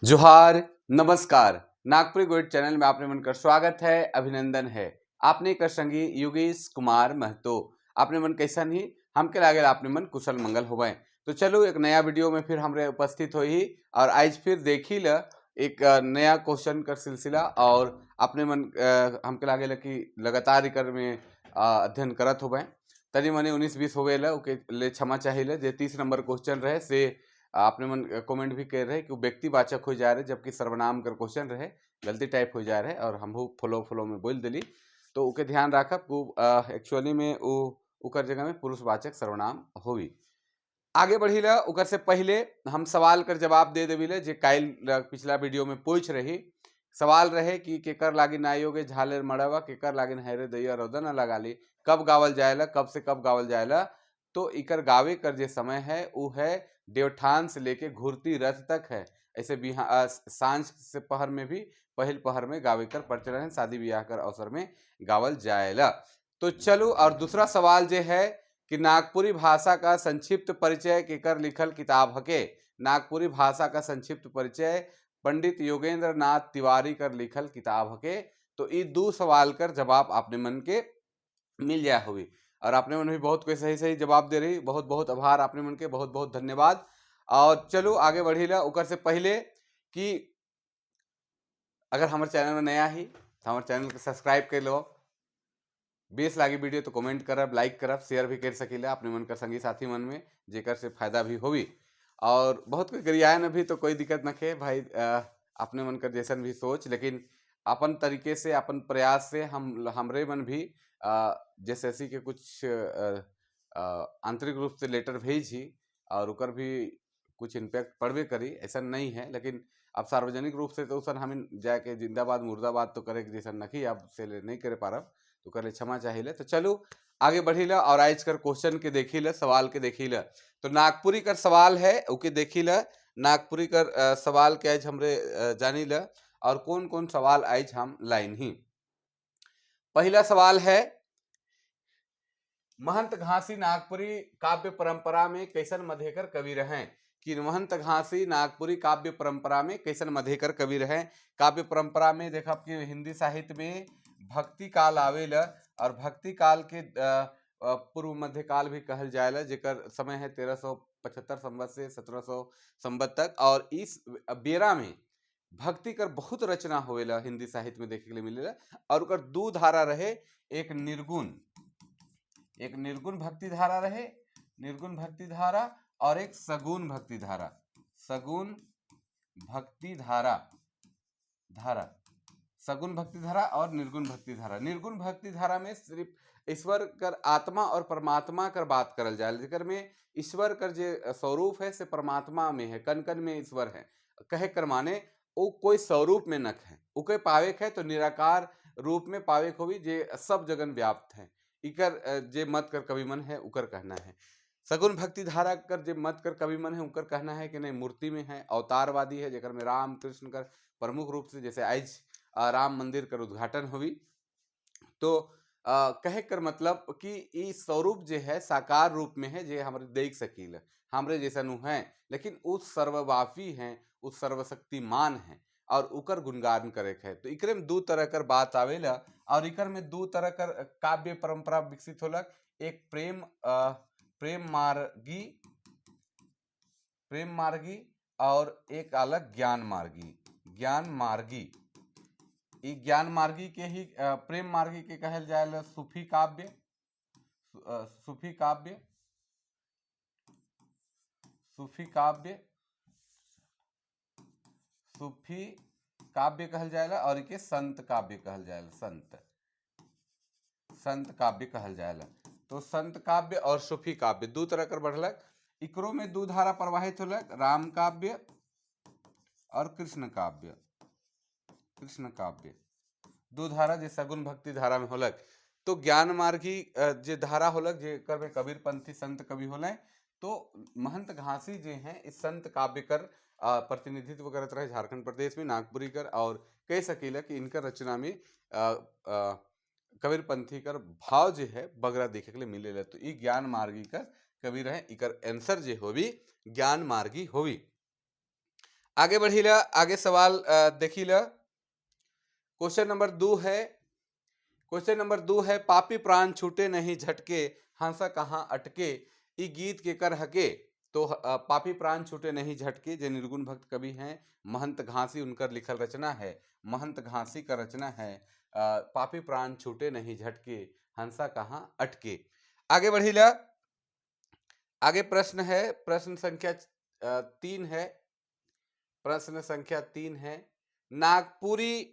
जोहार, नमस्कार। नागपुरी गोइड चैनल में आपने मन कर स्वागत है, अभिनंदन है। आपने कर संगी योगेश कुमार महतो। आपने मन कैसन ही? हमके लागेल आपने मन कुशल मंगल होवे। तो चलो, एक नया वीडियो में फिर हमरे उपस्थित होई और आज फिर देखी ल एक नया क्वेश्चन कर सिलसिला। और अपने मन हमके लागेला कि लगातार एकर में अध्ययन करत होबे। तनी मनी 19-20 होवे ला, ओके ले क्षमा चाहिए। जे 30 नंबर क्वेश्चन रहे से आपने मन कमेंट भी कर रहे कि वो व्यक्तिवाचक हो जा रहे, जबकि सर्वनाम कर क्वेश्चन रहे, गलती टाइप हो जा रहे और हमहू फ्लो फ्लो में बोल दिली। तो ओके ध्यान रखब, वो एक्चुअली में वो ओकर जगह में पुरुषवाचक सर्वनाम होवी। आगे बढ़ी ला, ओकर से पहले हम सवाल कर जवाब दे देवी ले, जे काइल पिछला वीडियो में पूछ रही। सवाल रहे कि केकर लागी नायोगे झालेर मड़वा, केकर लागिन हैरे दैया रौदा न लगाली, कब गावल जाएला, कब से कब गावल जाएला? तो इकर गावे कर जे समय है, वो है देवठान से लेके घुरती रथ तक है। ऐसे बिहा सांझ से पहर में भी, पहिल पहर में गावे कर प्रचलन है, शादी ब्याह कर अवसर में गावल जाएला। तो चलो, और दूसरा सवाल जे है कि नागपुरी भाषा का संक्षिप्त परिचय केकर लिखल किताब हके? नागपुरी भाषा का संक्षिप्त परिचय पंडित योगेंद्र नाथ तिवारी कर लिखल किताब हके। तो ये दो सवाल कर जवाब आपने मन के मिल जाए हुई और आपने मन भी बहुत कोई सही सही जवाब दे रही। बहुत बहुत आभार आपने मन के, बहुत बहुत धन्यवाद। और चलो, आगे बढ़ी ला। ओकर से पहले कि अगर हमारे चैनल में नया ही तो हमारे चैनल के सब्सक्राइब कर लो। बेस लागी वीडियो तो कमेंट करब, लाइक करब, शेयर भी कर सकीला अपने मन कर संगी साथी मन में, जेकर से फायदा भी होवी। और बहुत कोई गरियाए भी तो कोई दिक्कत न खे भाई, अपने मन कर जैसन भी सोच, लेकिन अपन तरीके से, अपन प्रयास से हम हमरे मन भी जैसे ऐसी के कुछ आंतरिक रूप से लेटर भेजी और ओकर भी कुछ इम्पैक्ट पड़बे करी, ऐसा नहीं है। लेकिन अब सार्वजनिक रूप से तो सर हम जाके जिंदाबाद मुर्दाबाद तो करे के जैसा नखी, अब से नहीं करे पारब, तो कर ले क्षमा चाहिए। तो चलो, आगे बढ़ी ला और आज कर क्वेश्चन के देखी ला, सवाल के देखी ला। तो नागपुरी कर सवाल है, ओके देखी ला। नागपुरी कर सवाल के आज हमरे जानी ला और कौन कौन सवाल आज हम लाइन ही। पहला सवाल है, महंत घासी नागपुरी काव्य परंपरा में कैसन मधेकर कवि रहे? कि महंत घासी नागपुरी काव्य परंपरा में कैसन मधेकर कवि रहे? काव्य परंपरा में देखा कि हिंदी साहित्य में भक्ति काल आवेला और भक्ति काल के पूर्व मध्यकाल भी कहल जाएला, जेकर समय है 1375 संवत से 1700 संवत तक। और इस बेरा में भक्ति कर बहुत रचना होवेला, हिंदी साहित्य में देखे के लिए मिलेला। और ओकर दो धारा रहे, एक निर्गुण भक्ति धारा रहे, निर्गुण भक्ति धारा और एक सगुण भक्ति धारा, सगुण भक्ति धारा धारा सगुण भक्ति धारा और निर्गुण भक्ति धारा। निर्गुण भक्ति धारा में सिर्फ ईश्वर कर आत्मा और परमात्मा कर बात करल जाए, जेकर में ईश्वर कर जे स्वरूप है से परमात्मा में है, कन कन में ईश्वर है कहे कर माने वो कोई स्वरूप में नख है। ओके पावे है तो निराकार रूप में पावे होवी, जे सब जगन व्याप्त है। इकर जे मत कर कवि मन है, उकर कहना है। सगुण भक्ति धारा कर जे मत कर कवि मन है, उनकर कहना है कि नहीं, मूर्ति में है, अवतारवादी है, जेकर में राम कृष्ण कर प्रमुख रूप से, जैसे आज राम मंदिर कर उद्घाटन हुई। तो कहे कर मतलब कि ई स्वरूप जे है, साकार रूप में है, जे हमरे देख सकील, हमरे जैसा नु है, लेकिन उस सर्वव्यापी हैं, उस सर्वशक्तिमान है और उकर गुणगान करे है। तो इकरे में दो तरह कर बात आवेला और इकर में दो तरह कर काव्य परंपरा विकसित होलक। एक प्रेम मार्गी, प्रेम मार्गी और एक अलग ज्ञान मार्गी। ज्ञान मार्गी, ई ज्ञान मार्गी के ही प्रेम मार्गी के कहल जाए सूफी काव्य, सूफी काव्य, सूफी काव्य, सूफी काव्य कहल जाएला और इके संत काव्य कहल जाएला, संत संत काव्य कहल जाएला। तो संत काव्य और सूफी काव्य दू तरह कर बढ़लक। इकरो में दू धारा प्रवाहित होलक, राम काव्य और कृष्ण काव्य। कृष्ण काव्य दू धारा जे सगुण भक्ति धारा में होलक। तो ज्ञान मार्गी जे धारा होलक, जेकर में कबीर पंथी संत कवि होले, तो महंत घासी जे हैं, इस संत काव्य कर प्रतिनिधित्व करत रहे झारखंड प्रदेश में नागपुरी कर। और कह सकीला कि इनकर रचना में कबीर पंथी कर भाव जे है, बगरा देखे के लिए मिले। तो ई ज्ञान मार्गी कर कवि रहे। इकर आंसर जे होवी, ज्ञान मार्गी होवी। आगे बढ़ीला, आगे सवाल देखीला। क्वेश्चन नंबर 2 है। क्वेश्चन नंबर 2 है, पापी प्राण छूटे नहीं झटके, हंसा कहाँ अटके, ई गीत के कर हके? तो पापी प्राण छूटे नहीं झटके जे निर्गुण भक्त कवि हैं महंत घासी, उनकर लिखल रचना है। महंत घासी का रचना है पापी प्राण छूटे नहीं झटके, हंसा कहाँ अटके। आगे बढ़ीला। आगे प्रश्न है, प्रश्न संख्या 3 है। प्रश्न संख्या 3 है, नागपुरी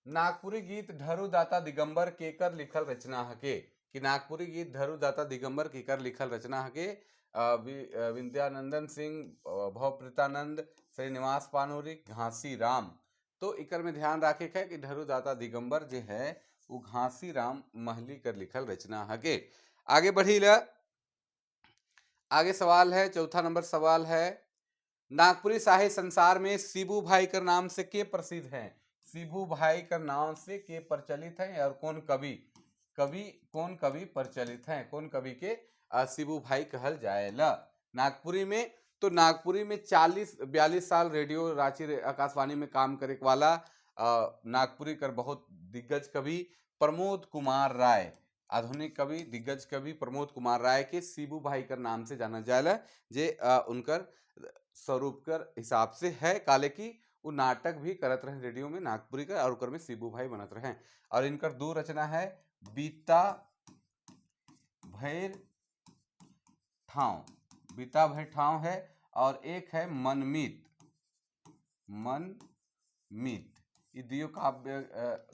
नागपुरी गीत ढरू दाता दिगंबर केकर लिखल रचना हके? कि नागपुरी गीत ढरू दाता दिगंबर केकर लिखल रचना हके? विद्यानंदन सिंह, भवप्रीतानंद, श्रीनिवास पानोरी, घासी राम। तो इकर में ध्यान रखे है कि ढरू दाता दिगंबर जो है वो घासी राम महली कर लिखल रचना हके। आगे बढ़ीला। आगे सवाल है, चौथा नंबर सवाल है, नागपुरी साहित्य संसार में शिबू भाई कर नाम से के प्रसिद्ध हैं? शिबू भाई कर नाम से के प्रचलित हैं और कौन कवि कवि कौन कवि प्रचलित हैं? कौन कवि के शिबू भाई कहल जाएला नागपुरी में? तो नागपुरी में 40-42 साल रेडियो रांची आकाशवाणी में काम करे वाला नागपुरी कर बहुत दिग्गज कवि प्रमोद कुमार राय, आधुनिक कवि, दिग्गज कवि प्रमोद कुमार राय के शिबू भाई कर नाम से जाना जाएला, जे उनकर स्वरूप कर हिसाब से है, काले की वो नाटक भी करत रहे रेडियो में नागपुरी का और ओकर में शिबू भाई बनत रहे। और इनकर दो रचना है, बीता भैर ठाव, बीता भैर ठाव है और एक है मनमीत। मनमीत, ये दियो काव्य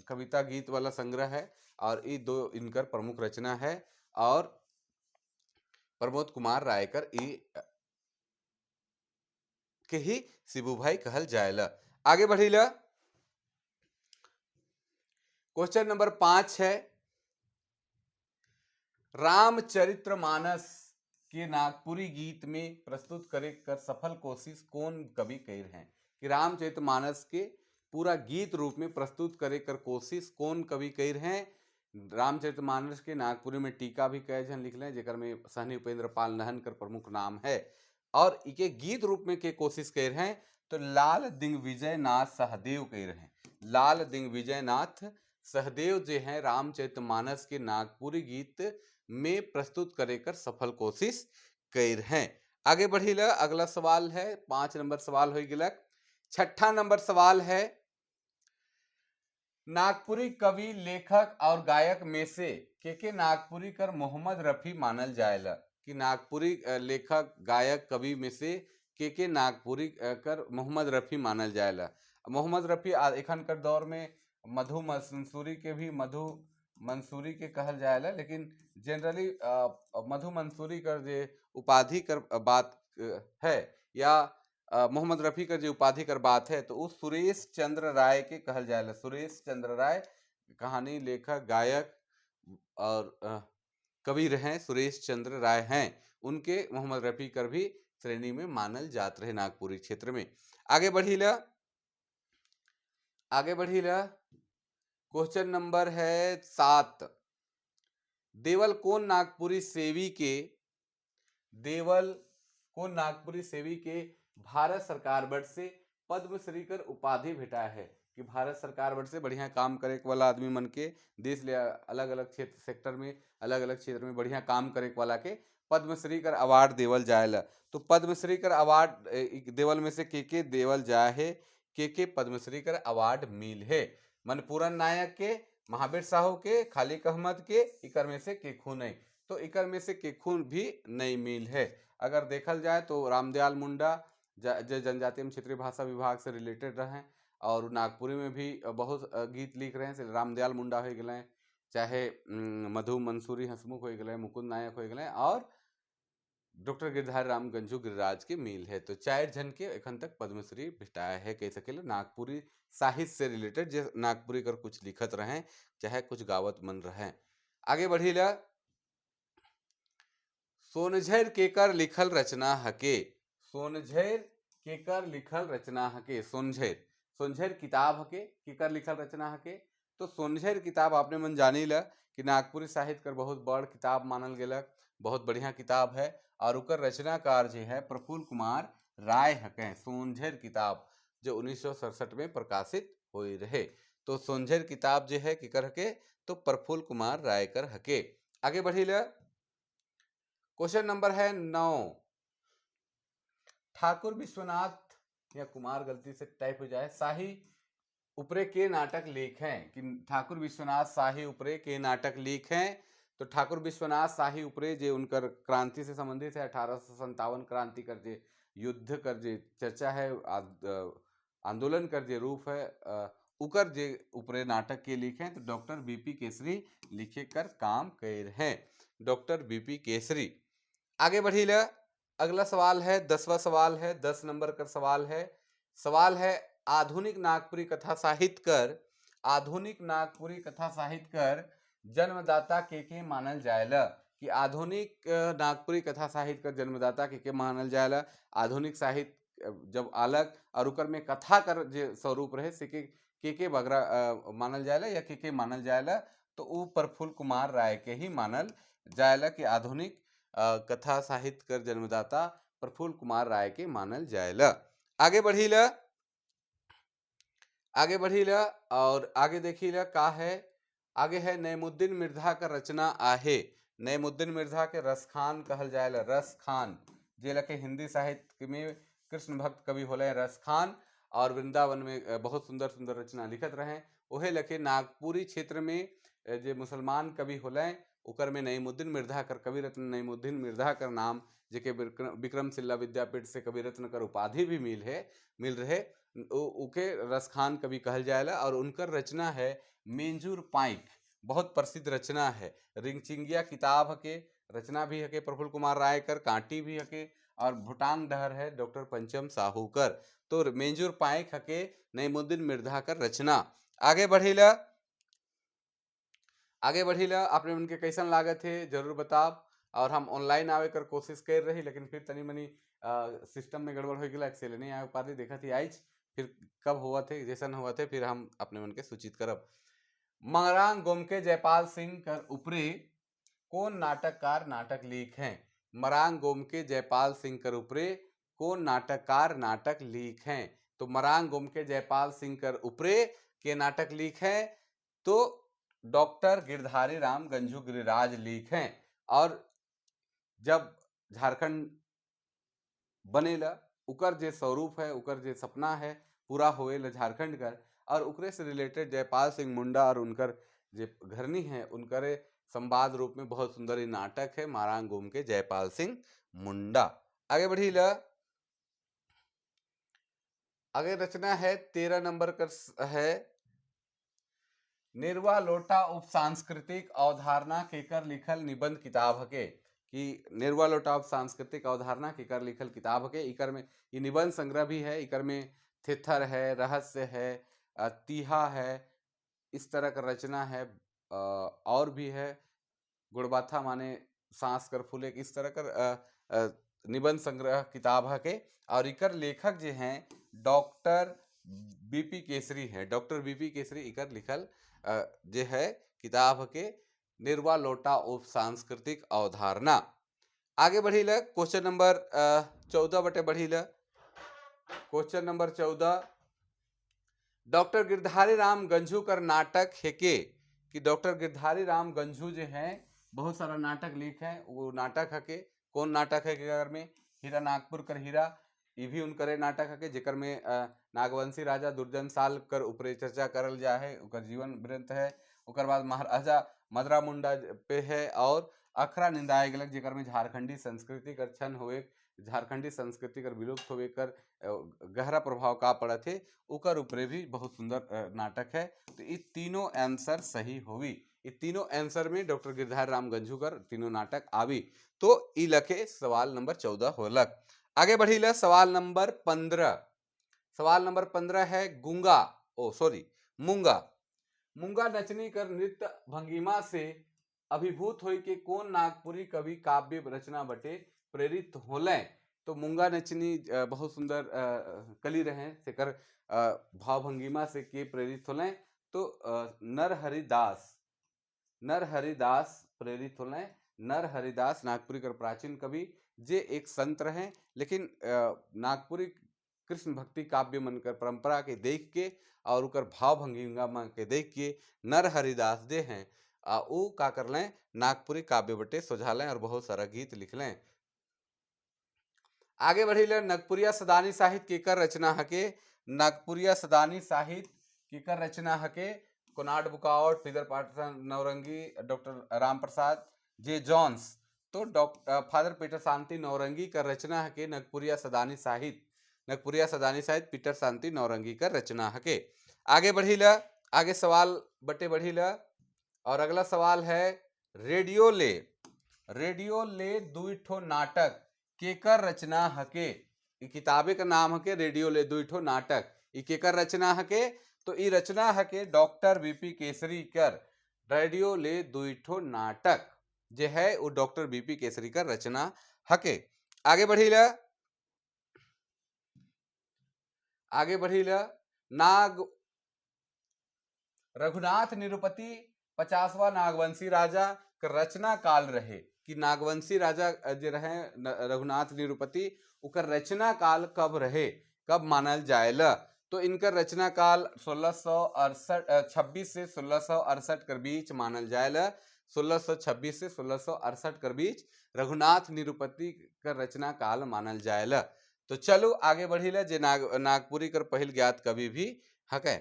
कविता गीत वाला संग्रह है और ये दो इनकर प्रमुख रचना है और प्रमोद कुमार रायकर ई के ही शिबू भाई कहल जाएला। आगे बढ़ीला। क्वेश्चन नंबर 5 है, रामचरित्र मानस के नागपुरी गीत में प्रस्तुत करे कर सफल कोशिश कौन कवि कर हैं? कि रामचरित मानस के पूरा गीत रूप में प्रस्तुत करे कर कोशिश कौन कवि कर हैं? रामचरित मानस के नागपुरी में टीका भी कई जन लिख लें, जेकर में सहनी उपेंद्र पाल नहन कर प्रमुख नाम है और इके गीत रूप में के कोशिश कर हैं? तो लाल दिग्विजय नाथ सहदेव कर हैं। लाल दिग्विजय नाथ सहदेव जो हैं, रामचरित मानस के नागपुरी गीत में प्रस्तुत करे कर सफल कोशिश कर हैं। आगे बढ़ीला। अगला सवाल है, 5 नंबर सवाल हो गलक। छठा नंबर सवाल है, नागपुरी कवि, लेखक और गायक में से के नागपुरी कर मोहम्मद रफी मानल जाएला? कि नागपुरी लेखक, गायक, कवि में से के नागपुरी कर मोहम्मद रफ़ी मानल जाएला? मोहम्मद रफ़ी एखन कर दौर में मधु मंसूरी के भी, मधु मंसूरी के कहल जाएला, लेकिन जनरली मधु मंसूरी कर जे उपाधि कर बात है या मोहम्मद रफ़ी कर जो उपाधि कर बात है, तो वो सुरेश चंद्र राय के कहल जाएला। सुरेश चंद्र राय कहानी लेखक, गायक और कवि रहे, सुरेश चंद्र राय हैं, उनके मोहम्मद रफ़ी कर भी श्रेणी में मानल जात रहे नागपुरी क्षेत्र में। आगे बढ़ीला। आगे बढ़ीला। क्वेश्चन नंबर है 7, देवल कौन नागपुरी सेवी के, देवल कौन नागपुरी सेवी के भारत सरकार बट से पद्मश्री कर उपाधि भेटा है? कि भारत सरकार बट से बढ़िया काम करे वाला आदमी मन के, देश ले अलग अलग क्षेत्र सेक्टर में, अलग अलग क्षेत्र में बढ़िया काम करे वाला के पद्मश्री कर अवार्ड देवल जाएला। तो पद्मश्री कर अवार्ड देवल में से के देवल जाए है? के पद्मश्री कर अवार्ड मिल है? मनपूरन नायक के, महावीर साहू के, खालिक अहमद के, इकर में से केखू नहीं। तो इकर में से केखू भी नहीं मिल है। अगर देखल जाए तो रामदयाल मुंडा जो जनजातीय एवं क्षेत्रीय भाषा विभाग से रिलेटेड रहे और नागपुरी में भी बहुत गीत लिख रहे हैं, रामदयाल मुंडा हो गए, चाहे मधु मंसूरी हंसमुख हो गए, मुकुंद नायक हो गए और डॉक्टर गिरधारी राम गंजू गिरिराज के मिल है। तो चार जन के एखन तक पद्मश्री भेटाया है कह सकेला, नागपुरी साहित्य से रिलेटेड, जे नागपुरी कर कुछ लिखत रहें चाहे कुछ गावत मन रहें। आगे बढ़ीला। सोनझर केकर लिखल रचना हके? सोनझर केकर लिखल रचना हके? सोनझर, सोनझर किताब हके, केकर लिखल रचना हके? तो सोनझर किताब आपने मन जानी ला कि नागपुरी साहित्य कर बहुत बड़ किताब मानल गेलक, बहुत बढ़िया किताब है और उकर रचनाकार जो है प्रफुल्ल कुमार राय हकें। सोनझेर किताब जो 1967 में प्रकाशित हुई रहे। तो सोनझेर किताब जो है केकर हके? तो प्रफुल्ल कुमार राय कर हके। आगे बढ़ी ल, क्वेश्चन नंबर है 9। ठाकुर विश्वनाथ या कुमार, गलती से टाइप हो जाए, शाही उपरे के नाटक लिखें? कि ठाकुर विश्वनाथ शाही उपरे के नाटक लिखें? तो ठाकुर विश्वनाथ शाही उपरे जे उनकर क्रांति से संबंधित है, 1857 क्रांति कर जे युद्ध कर जे चर्चा है, आंदोलन कर जे रूप है, उकर जे उपरे नाटक के लिखें? तो डॉक्टर बीपी केसरी लिखे कर काम कर हैं, डॉक्टर बीपी केसरी। आगे बढ़ी ल, अगला सवाल है, 10वां सवाल है, 10 नंबर का सवाल है। सवाल है, आधुनिक नागपुरी कथा साहित्य कर, आधुनिक नागपुरी कथा साहित्य कर जन्मदाता के मानल जायला? कि आधुनिक नागपुरी कथा साहित्य कर जन्मदाता के मानल जायला? आधुनिक साहित्य जब अलग और उकर में कथा कर जे स्वरूप रहे से के बगरा मानल जायला या के मानल जायला? तो उ प्रफुल्ल कुमार राय के ही मानल जायला, कि आधुनिक कथा साहित्य कर जन्मदाता प्रफुल्ल कुमार राय के मानल जायला। आगे बढ़ी ल, आगे बढ़ी ल और आगे देखी ल का है। आगे है, नईमुद्दीन मिर्जा का रचना आहे। नईमुद्दीन मिर्जा के रसखान कहल जायला, रसखान जे लके हिंदी साहित्य में कृष्ण भक्त कवि होले रसखान और वृंदावन में बहुत सुंदर सुंदर रचना लिखत रहे। ओहे लके नागपुरी क्षेत्र में जे मुसलमान कवि होले उकर में नईमुद्दीन मिर्जा कर, कवि रत्न नईमुद्दीन मिर्जा कर नाम, जेके विक्रमशिला विद्यापीठ से कवि रत्न कर उपाधि भी मिल रहे, उके रसखान कवि कहल जायला। और उनकर रचना है मेंजूर पाइक, बहुत प्रसिद्ध रचना है। रिंगचिंगिया किताब हके रचना भी हके प्रफुल्ल कुमार राय कर, कांटी भी हके और भुटांग डहर है डॉक्टर पंचम साहू कर। तो मेंजूर पाइक हके नईमुद्दीन मिर्जा कर रचना। आगे बढ़ीला, आगे बढ़ीला। आपने उनके कैसन लागत है जरूर बताब। और हम ऑनलाइन आवे कर कोशिश कर रही, लेकिन फिर तनी मनी सिस्टम में गड़बड़ हो गया, से नहीं आवे पारी। देखा थी आइज फिर कब हुआ थे, जैसन हुआ थे फिर हम अपने मन के सूचित करब। मरांग गोमके जयपाल सिंह कर उपरे कौन नाटककार नाटक लिख हैं? मरांग गोमके जयपाल सिंह कर उपरे कौन नाटककार नाटक लिख हैं? तो मरांग गोमके जयपाल सिंह कर उपरे के नाटक लिख हैं? तो डॉक्टर गिरधारी राम गंझू गिरिराज लिख हैं। और जब झारखंड बनेला, उकर जे स्वरूप है, उकर जे सपना है पूरा होएला झारखंड कर और उकरे से रिलेटेड जयपाल सिंह मुंडा और उनकर जे घरनी है उनकरे संवाद रूप में बहुत सुंदर ये नाटक है, मारांग गोम के जयपाल सिंह मुंडा। आगे बढ़ी ल, आगे रचना है 13 नंबर कर है, निर्वा लोटा उप सांस्कृतिक अवधारणा केकर लिखल निबंध किताब हके? कि निर्वा लोटा उप सांस्कृतिक अवधारणा केकर लिखल किताब हके? इकर में ये निबंध संग्रह भी है। इकर में थिथर है, रहस्य है, तीहा है, इस तरह का रचना है और भी है, गुड़बाथा माने सांस कर फूले, इस तरह कर निबंध संग्रह किताब हके। और इकर लेखक जो हैं डॉक्टर बीपी केसरी है। डॉक्टर बीपी केसरी इकर लिखल जे है किताब के निर्वा लोटा उप सांस्कृतिक अवधारणा। आगे बढ़ी ल, क्वेश्चन नंबर 14 बटे बढ़ी ल। क्वेश्चन नंबर 14, डॉक्टर गिरधारी राम गंझू कर नाटक हेके? कि डॉक्टर गिरधारी राम गंझू जो हैं बहुत सारा नाटक लिखे हैं, वो नाटक हके कौन नाटक है के में? हीरा नागपुर कर हीरा, ये भी उनकरे नाटक हके, जेकर में नागवंशी राजा दुर्जन साल कर ऊपरे चर्चा करल जा है, उकर जीवन वृत्त है। ओकर बाद महाराजा मदरा मुंडा पे है और अखरा निंदाए गलक, जेकर में झारखंडी संस्कृति कर क्षण हुए, झारखंडी संस्कृति कर विलुप्त होवे कर गहरा प्रभाव का पड़त है, उकर ऊपरे भी बहुत सुंदर नाटक है। तो ये तीनों आंसर सही होवी। ये तीनों आंसर में डॉक्टर गिरधारी राम गंझू कर तीनों नाटक आवी। तो ई लखे सवाल नंबर 14 होलक। आगे बढ़ी ल सवाल नंबर 15। सवाल नंबर 15 है, गुंगा ओ सॉरी मुंगा, मुंगा नचनी कर नृत्य भंगिमा से अभिभूत होई के कौन नागपुरी कवि काव्य रचना बटे प्रेरित होले? तो मुंगा नचनी बहुत सुंदर कली रहे, सेकर भावभंगिमा से के प्रेरित होले? तो नरहरिदास, नरहरिदास प्रेरित होले। नरहरिदास नागपुरी कर प्राचीन कवि। जे एक संत रहे, लेकिन नागपुरी कृष्ण भक्ति काव्य मन कर परंपरा के देख के और उकर भाव भंगिमा मन के देख के नर हरिदास जे हैं ऊ का कर लें, नागपुरी काव्य बटे सुझा लें और बहुत सारा गीत लिख लें। आगे बढ़ी ले, नागपुरिया सदानी साहित्य केकर रचना हके? नागपुरिया सदानी साहित्य केकर रचना हके? कोनाड बुकावट, पीटर पाटसन नवरंगी, डॉक्टर राम प्रसाद जे जॉन्स। तो डॉक्टर फादर पीटर शांति नौरंगी का रचना हके नागपुरिया सदानी साहित्य। नागपुरिया सदानी साहित्य पीटर शांति नौरंगी का रचना हके। आगे बढ़ी ल, आगे सवाल बटे बढ़ी ल और अगला सवाल है, रेडियो ले दुई ठो नाटक केकर रचना हके? ई किताबे का नाम हके रेडियो ले दुई ठो नाटक। ई केकर रचना हके? तो ई रचना हके डॉक्टर बीपी केसरी कर। रेडियो ले दुई ठो नाटक जे है, वो डॉक्टर बीपी केसरी कर रचना हके। आगे बढ़ी ल, आगे बढ़ी ल। नाग रघुनाथ निरुपति 50वां नागवंशी राजा का रचना काल रहे कि नागवंशी राजा जे रहे रघुनाथ निरुपति, उकर रचना काल कब रहे, कब मानल जाएला? तो इनकर रचना काल 1668 26 से 1668 के बीच मानल जाएला। 1626 से 1668 के बीच रघुनाथ निरुपति का रचना काल मानल जाएला। तो चलो आगे बढ़ीला, जे नागपुरी कर पहिल ज्ञात कवि भी हके।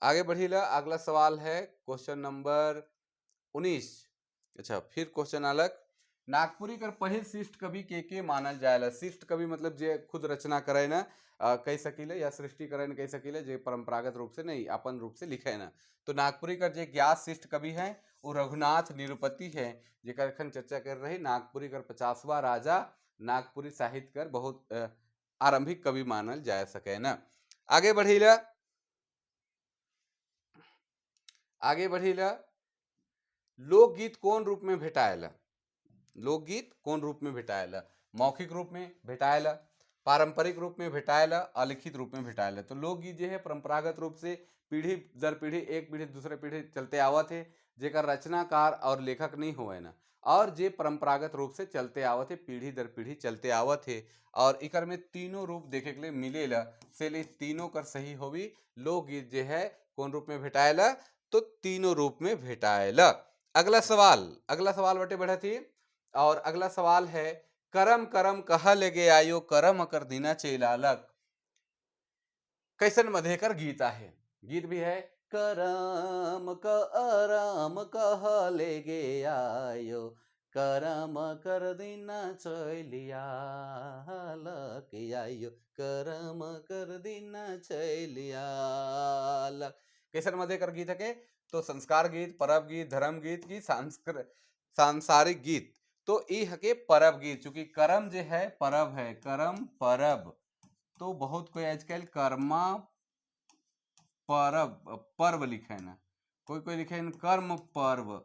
आगे बढ़ीला, अगला सवाल है क्वेश्चन नंबर 19। अच्छा, फिर क्वेश्चन अलग, नागपुरी कर पहिल शिष्ट कवि के मानल जाएला? शिष्ट कवि मतलब जे खुद रचना करे ना कह सकीले या सृष्टि करे न कह सकीले, जे परंपरागत रूप से नहीं, अपन रूप से लिखे ना। तो नागपुरी कर जे ज्ञात शिष्ट कवि हैं, वो रघुनाथ निरुपति है, जेकर अखन चर्चा कर रही। नागपुरी कर 50वां राजा, नागपुरी साहित्य कर बहुत आरंभिक कवि मानल जा सके ना। आगे बढ़ीला, आगे बढ़ीला। लोकगीत कौन रूप में भेटाएला? लोकगीत कौन रूप में भेटाएला? मौखिक रूप में भेटाएला, पारंपरिक रूप में भेटाएला, अलिखित रूप में भेटाएला। तो लोकगीत जो है, परंपरागत रूप से पीढ़ी दर पीढ़ी, एक पीढ़ी दूसरे पीढ़ी चलते आवत है, जेकर रचनाकार और लेखक नहीं हुए ना और जे परंपरागत रूप से चलते आवत है, पीढ़ी दर पीढ़ी चलते आवत है और इकर में तीनों रूप देखे के लिए मिलेला, से लिए तीनों कर सही होवी। लोकगीत जो है कौन रूप में भेटाएला? तो तीनों रूप में भेटाएला। अगला सवाल, अगला सवाल बटे बढ़त ही और अगला सवाल है, करम करम कह लेगे आयो करम कर दीना चेलालक कैसन मधेकर गीत आहे? गीत भी है, करम करम कह लेगे आयो करम कर दीना चलिया लक आयो करम कर दीना चलिया लक, कैसन मधेकर गीत है? तो संस्कार गीत, परब गीत, धर्म गीत की सांसारिक गीत? तो ई हके परब गीत, चूंकि करम जो है परब है, करम परब। तो बहुत कोई आजकल कर्मा परब पर्व लिखे ना, कोई कोई लिखे न कर्म पर्व,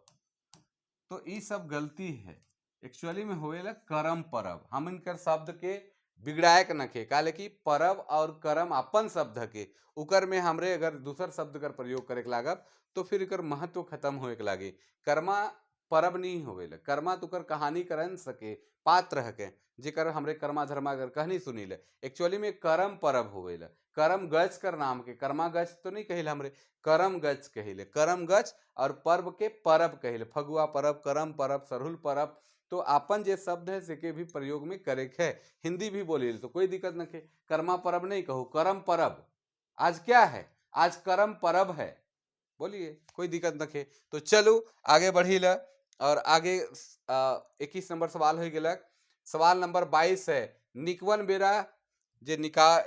तो ई सब गलती है। एक्चुअली में होएला करम परब। हम इनकर शब्द के बिगड़ाए के नखे, काले कि परब और करम अपन शब्द हके, उकर में हमरे अगर दूसर शब्द कर प्रयोग करे के लागब तो फिर एकर महत्व खत्म होए के लागी। कर्मा परब नहीं होवेला, कर्मा तो कर कहानी करन सके पात्र हके, जेकर हमरे कर्मा धर्मा अगर कहनी सुनीले। एक्चुअली में करम परब होवेला, करम गच कर नाम के, कर्मा गच तो नहीं कहिले हमरे, करम गच कहिले, करम गच और पर्व के परब कहिले, फगुआ परब, करम परब, सरहुल परब। तो अपन जे शब्द है से के भी प्रयोग में करे है। हिंदी भी बोली तो कोई दिक्कत नहीं है, कर्मा परब नहीं कहू, करम परब। आज क्या है? आज करम परब है, बोलिए, कोई दिक्कत नहीं है। तो चलो आगे बढ़ी ल और आगे 21 नंबर सवाल हो गया। सवाल नंबर 22 है, निकवन बेरा जे निका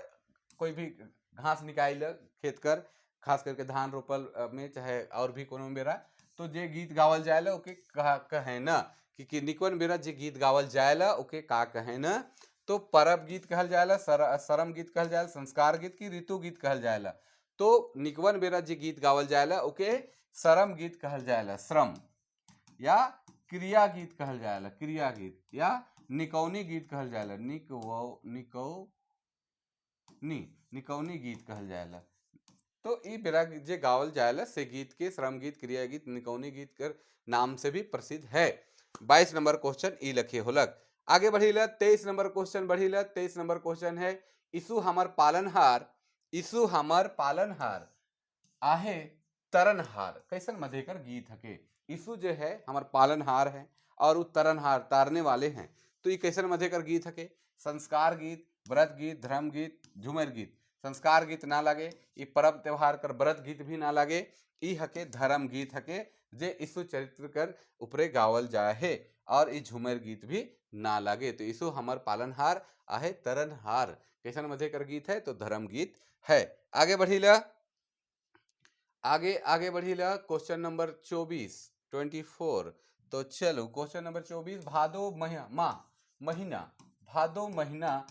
कोई भी घास निकाल खेत कर, खास करके धान रोपल में चाहे और भी कोनो बेरा, तो जे गीत गावल जाएला ओके कहे ना कि निकवन बेरा जे गीत गावल जाएला ओके का कहे ना? तो परब गीत कहल जाएला, शरम गीत कहल जाएला, संस्कार गीत की ऋतु गीत कहल जाएला? तो निकवन बेरा जे गीत गावल जाएला ओके शरम गीत कहल जाएला, श्रम या क्रिया गीत कहल जाएला, क्रिया गीत या निकौनी गीत कहल जाएला, निकौनी गीत कहल जाएला। तो ई बेरा जे गावल जाएला से गीत के श्रम गीत, क्रिया गीत, निकौनी गीत कर नाम से भी प्रसिद्ध है। 22 नंबर क्वेश्चन ई लखे होलक। आगे बढ़ीला, 23 नंबर क्वेश्चन बढ़ीला। 23 नंबर क्वेश्चन है, यीशु हमर पालनहार, यीशु हमर पालनहार आहे तरनहार, कैसन मधेकर गीत हके। यीशु जो है हमर पालनहार है और वो तरनहार, तारने वाले हैं। तो ये कैसन मधेकर गीत हके? संस्कार गीत, व्रत गीत, धर्म गीत, झुमर गीत। संस्कार गीत ना लगे, ये पर्व त्योहार कर व्रत गीत भी ना लगे। ई हके धर्म गीत हके, जे यीशु चरित्र कर ऊपरे गावल जाए है और ई झुमर गीत भी ना लगे। तो यीशु हमर पालनहार आहे तरनहार, कैसन मधे कर गीत है? तो धर्म गीत है। आगे बढ़ीला, आगे आगे बढ़ीला। Question number 24, 24। तो चलो, क्वेश्चन नंबर 24, भादो महीना, महीना, भादो महीना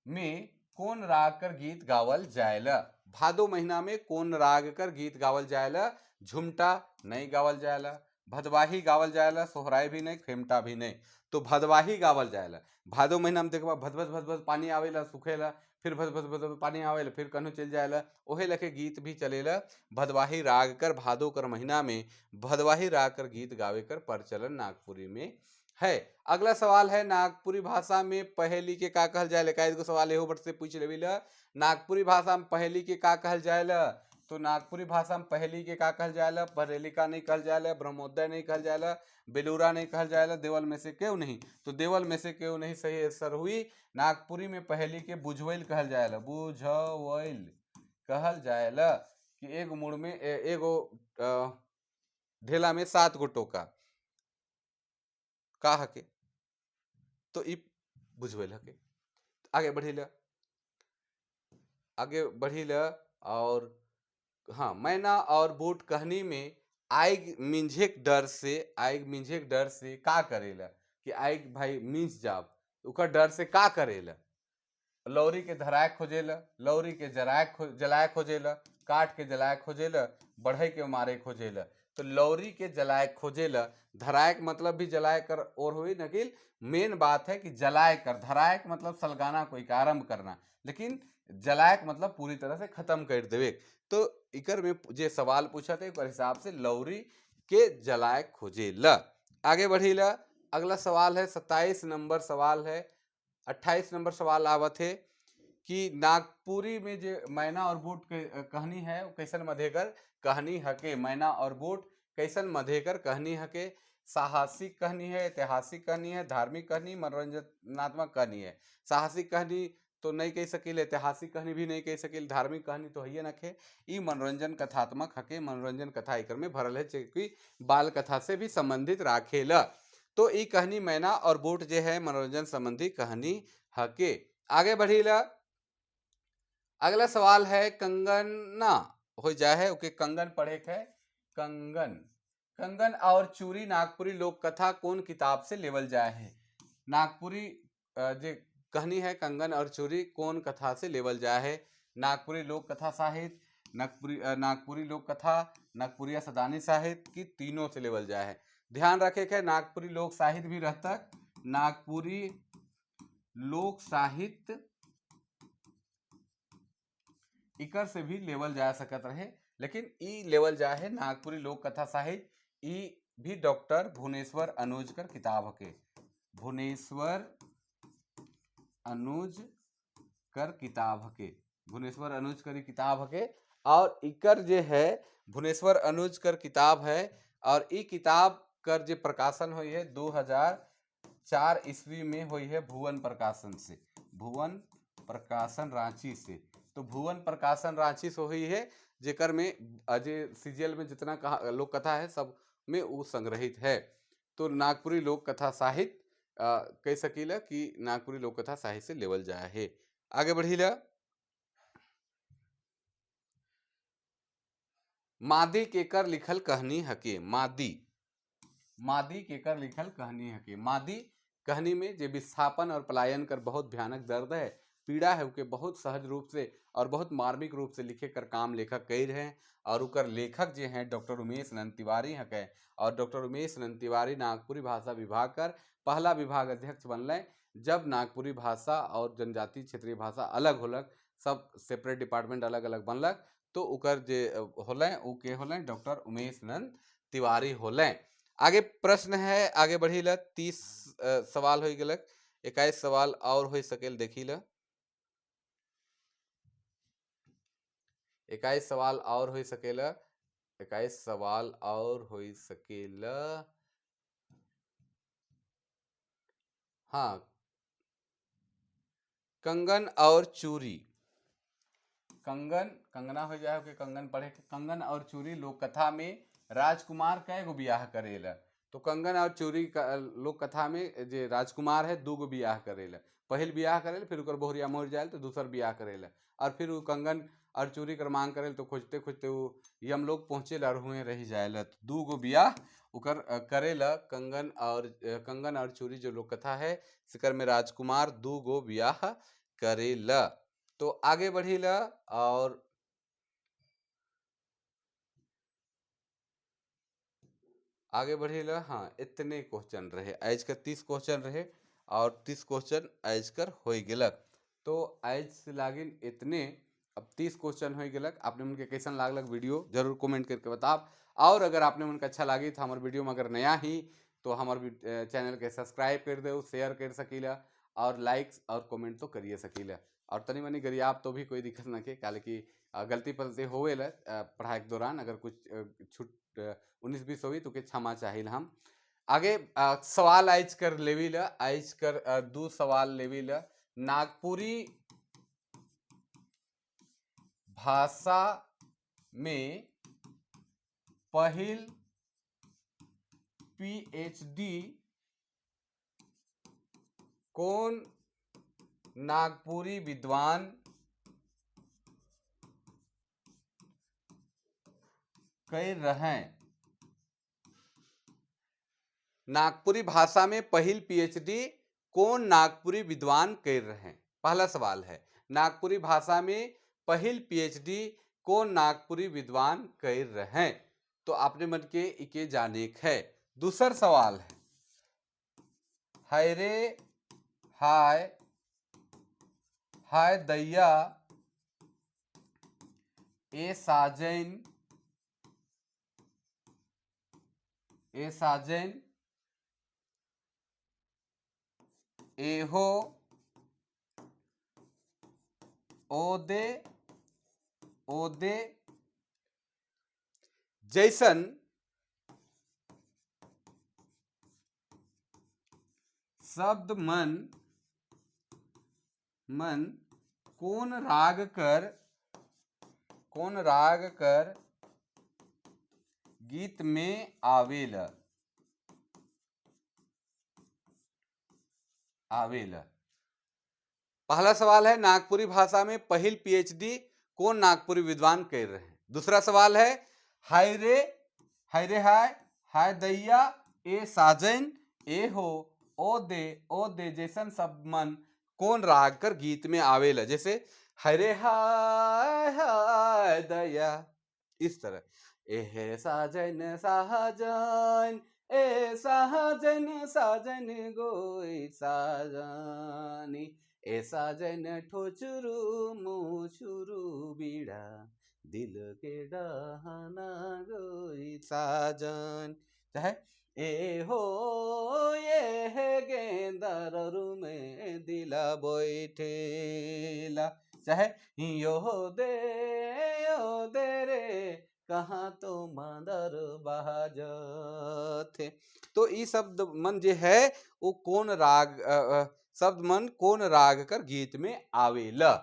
में कौन राग कर गीत गावल जायला? भादो महीना में कौन राग कर गीत गावल जायला? झुमटा नहीं गावल जायला, भदवाही गावल जायला, सोहराई भी नहीं, खेमटा भी नहीं। तो भदवाही गावल जायला। भादो महीना में देखबा, भद भद भद भद पानी आवेला, सुखेला, फिर भद भद भद पानी आवेला, फिर कन्हू चल जाएला। ओहे लखे गीत भी चलेला भदवाही राग कर। भादो कर महीना में भदवाही राग कर गीत गावे कर प्रचलन नागपुरी में है। अगला सवाल है, नागपुरी भाषा में पहेली के का कहल जाए? का एगो सवाल एहो बट से पूछ लेबी। नागपुरी भाषा में पहेली के का कहल जाएला? तो नागपुरी भाषा में पहेली के का कहल जाएला? पहेलिका नहीं कहल जाएला, ब्रह्मोदय नहीं कहल जाएला, बेलूरा नहीं कहल जाएला, देवल में से क्यों नहीं। तो देवल में से क्यों नहीं सही आंसर हुई। नागपुरी में पहेली के बुझवैल कहल जाएला, बुझवैल कहल जाएला, कि एगो मुड़ में एगो ढेला में सात गो टोका का हके। तो ई बुझवैल हके। आगे बढ़ीला, आगे बढ़ीला। और हाँ, मैना और बूट कहनी में आइग मिंझेक डर से, आइग मिंझेक डर से का करेला? कि आइग भाई मिंझ जाब, ओकर डर से का करेला? लौरी के धराए खोजेला, लौरी के जराए खो जलाए खोजेला, काट के जलाए खोजेला, बढ़ई के मारे खोजेला। तो लौरी के जलाए खोजेला। धराए के मतलब भी जलाए कर और हुई नकिल मेन बात है कि जलाए कर, धराए के मतलब सलगाना, कोई का आरंभ करना, लेकिन जलाए के मतलब पूरी तरह से खत्म कर देवे। तो इकर में जे सवाल पूछा थे, ओकर हिसाब से लौरी के जलाए खोजेला। आगे बढ़ीला। अगला सवाल है, 27 नंबर सवाल है, 28 नंबर सवाल आवत है कि नागपुरी में जे मैना और बूट के कहानी है, वो कैसन मधेकर कहानी हके? मैना और बूट कैसन मधेकर कहानी हके? साहसिक कहानी है, ऐतिहासिक कहानी है, धार्मिक कहानी, मनोरंजनात्मक कहानी है। साहसिक कहानी तो नहीं कह सकील, ऐतिहासिक कहानी भी नहीं कह सकील, धार्मिक कहानी तो है नखे। ई मनोरंजन कथात्मक हके। मनोरंजन कथा एकर में भरल है, कि बाल कथा से भी संबंधित राखेला। तो ई कहानी मैना और बूट जे है, मनोरंजन संबंधी कहानी हके। आगे बढ़ीला। अगला सवाल है, कंगना हो जाए है, ओके, कंगन पढ़े है, कंगन। कंगन और चूरी नागपुरी लोक कथा कौन किताब से लेवल जाए है? नागपुरी जे कहानी है कंगन और चूरी, कौन कथा से लेवल जाए है? नागपुरी लोक कथा साहित्य, नागपुरी नागपुरी लोक कथा, नागपुरिया सदानी साहित्य की तीनों से लेवल जाए है। ध्यान रखे के नागपुरी लोक साहित्य भी रहता। नागपुरी लोक साहित्य इकर से भी लेवल जा सकत रहे, लेकिन ई लेवल जाए है नागपुरी लोक कथा साहित्य। ई भी डॉक्टर भुवनेश्वर अनुज कर किताब हके, भुवनेश्वर अनुज कर किताब हके, भुवनेश्वर अनुज कर किताब हके। और इकर जे है, भुवनेश्वर अनुज कर किताब है और ई किताब कर जे प्रकाशन हुई है, 2004 ईस्वी में हुई है भुवन प्रकाशन से, भुवन प्रकाशन रांची से। तो भुवन प्रकाशन रांची से हुई है, जेकर में अजय सीजीएल में जितना कहा लोक कथा है, सब में वो संग्रहित है। तो नागपुरी लोक कथा साहित्य कह सकीला कि नागपुरी लोक कथा साहित्य से लेवल जाए है। आगे बढ़ीला। मादी केकर लिखल कहानी हके? मादी, मादी केकर लिखल कहानी हके? मादी कहानी में जे विस्थापन और पलायन कर बहुत भयानक दर्द है, पीड़ा है, उके बहुत सहज रूप से और बहुत मार्मिक रूप से लिखे कर काम लेखक कर रहे हैं। और उकर लेखक जे हैं, डॉक्टर उमेश नंद तिवारी हके। और डॉक्टर उमेश नंद तिवारी नागपुरी भाषा विभाग कर पहला विभाग अध्यक्ष बनल, जब नागपुरी भाषा और जनजाति क्षेत्रीय भाषा अलग होलक, सब सेपरेट डिपार्टमेंट अलग अलग बनलक। तो उकर जे होलें, उ के होलें? डॉक्टर उमेश नंद तिवारी होलें। आगे प्रश्न है, आगे बढ़ी ल, 30 सवाल हो गलक। 21 सवाल और हो सकेल, देखी ल 21 सवाल और हो सकेला, 21 सवाल और हो सकेला। हाँ, कंगन और चूरी, कंगन कंगना हो जाए के कंगन पढ़े। कंगन और चूरी लोक कथा में राजकुमार कै गो ब्याह करेला? तो कंगन और चूरी लोक कथा में जे राजकुमार है 2 गो ब्याह करेला। पहिल ब्याह करेला, फिर उकर बहुरिया मर जाए तो दूसर ब्याह करेला, और फिर वो कंगन और चूरी कर मांग करेला तो खोजते खोजते वो यमलोक पहुँचेला और हुए रह जाएला। तो 2 गो ब्याह उकर करेला कंगन और चूरी जो लोक कथा है सिकर में राजकुमार 2 गो ब्याह करेला। तो आगे बढ़ीला और आगे बढ़ीला। हाँ, इतने क्वेश्चन रहे आज कर, 30 क्वेश्चन रहे और 30 क्वेश्चन आज कर हो गलक। तो आज से लागिन इतने, अब 30 क्वेश्चन हो गलक। आपने उनके कैसन लागलक वीडियो जरूर कमेंट करके बताब। और अगर आपने उनका अच्छा लगी तो हमारे वीडियो में अगर नया ही तो हमारे चैनल के सब्सक्राइब कर दो, शेयर कर सकीला और लाइक्स और कमेंट तो करिए सकीला। और तनी मनी गरियाब तो भी कोई दिक्कत ना के, काले कि गलती पलती होवेला पढ़ाई के दौरान, अगर कुछ छूट 19-20 होगी तो के क्षमा चाहिए हम। आगे सवाल आइज कर लेवी ला, आइज कर 2 सवाल लेवी ला। नागपुरी भाषा में पहिल पीएचडी कौन नागपुरी विद्वान कर रहे? नागपुरी भाषा में पहिल पीएचडी कौन नागपुरी विद्वान कर रहे हैं? पहला सवाल है, नागपुरी भाषा में पहिल पीएचडी कौन नागपुरी विद्वान कर रहे हैं? तो आपने मन के इके जाने है। दूसरा सवाल है, हाय रे हाय हाय दैया ए साजन, ए साजन एहो ओदे ओदे जैसन शब्द मन मन कौन राग कर गीत में आवेला? आवेला। पहला सवाल है, नागपुरी भाषा में पहिल पीएचडी कौन नागपुरी विद्वान कर रहे हैं? दूसरा सवाल है, हाय रे हाय हाय दैया ए साजन ए हो ओ दे जैसन शब्द मन कौन राग कर गीत में आवेला? जैसे हाय रे हाय हाय दैया, इस तरह ए साजन साजन ए साजन साजन गोई साजनी ए साजन ठोचुरु मुचुरु बीड़ा दिल के डहना गोई साजन, चाहे ए हो ये है गेंदर में दिला बैठेला, चाहे यो दे यो दे रे कहाँ तो मादर बाजथे। तो ई शब्द मन जे है वो कौन राग शब्द मन कौन राग कर गीत में आवेला?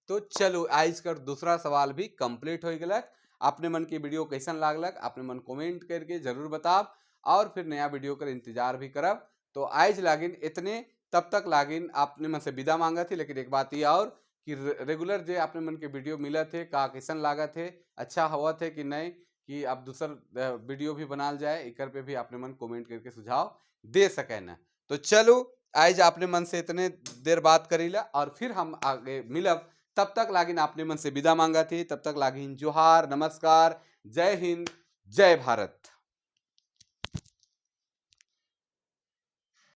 तो चलो आज कर दूसरा सवाल भी कंप्लीट हो गलक। अपने मन की वीडियो कैसन लागलक अपने मन कमेंट करके जरूर बताब और फिर नया वीडियो कर इंतजार भी करब। तो आज लागिन इतने, तब तक लागिन अपने मन से विदा मांगा थी। लेकिन एक बात ये और कि रेगुलर जे अपने मन के वीडियो मिला थे का कैसन लागत है, अच्छा हवा थे कि नहीं, कि आप दूसर वीडियो भी बनाल जाए, इकर पे भी अपने मन कमेंट करके सुझाव दे सके ना। तो चलो आज अपने मन से इतने देर बात करीला और फिर हम आगे मिलब। तब तक लागिन अपने मन से विदा मांगा थी। तब तक लागिन जोहार, नमस्कार, जय हिंद, जय भारत।